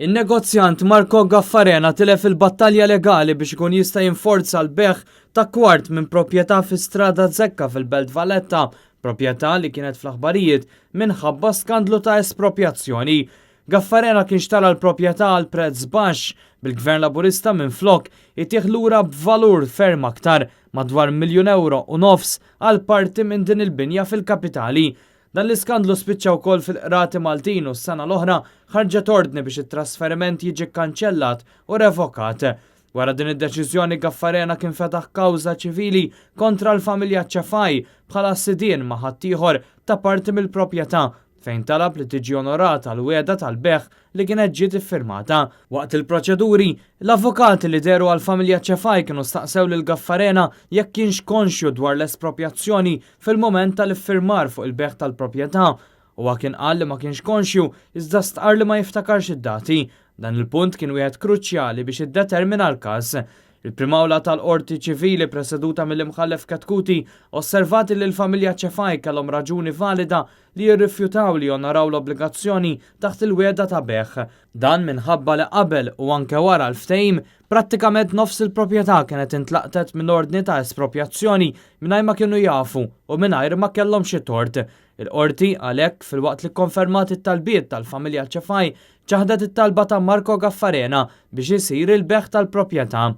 In-negozjant Marco Gaffarena tilef il-battalja legali biex ikun jista' jinforza l-bejgħ ta' kwart minn proprjetà fi Strada Zekka fil-Belt Valletta, proprjetà li kienet fl-aħbarijiet minħabba skandlu ta' espropjazzjoni. Gaffarena kien xtara l-proprjetà għal prezz baxx, bil-Gvern Laburista minflok itih lura b'valur ferm aktar, madwar €1.5 miljon għal parti minn din il-binja fil-kapitali. Dan l-iskandlu spiċċa wkoll fil-qrati Maltin u s-sena l-oħra ħarġet ordni biex it-trasferiment jiġi kkanċellat u revokat. Wara din id-deċiżjoni Gaffarena kien fetaħ kawża ċivili kontra l-familja Cefai bħala sidien ma' ħaddieħor ta' parti mill-proprjetà fejn talab li tiġi onorata l-wegħda tal-bejgħ li kienet ġiet iffirmata. Waqt il-proċeduri, l-avukati li dehru għall-familja Cefai kienu staqsew lil Gaffarena jekk kienx konxju dwar l-espropjazzjoni fil-mument tal-iffirmar fuq il-bejgħ tal-proprjetà. Huwa kien qal li ma kienx konxju iżda stqarr li ma jiftakarx id-dati. Dan il-punt kien wieħed kruċjali biex iddetermina l-każ. Il-Prim Awla tal-Qorti Ċivili preseduta mill-Imħallef Chetcuti osservat li l-familja Cefai kellhom raġuni valida li jirrifjutaw li jonoraw l-obbligazzjoni taħt il-wegħda ta' bejgħ. Dan minħabba li qabel u anke wara l-ftehim, prattikament nofs il-proprjetà kienet intlaqtet minn ordni ta' espropjazzjoni mingħajr ma kienu jafu u mingħajr ma kellhom xi tort. Il-Qorti, għalhekk, filwaqt li kkonfermat it-talbiet tal-familja Cefai, ċaħdet it-talba ta' Marco Gaffarena biex isir il-bejgħ tal-proprjetà.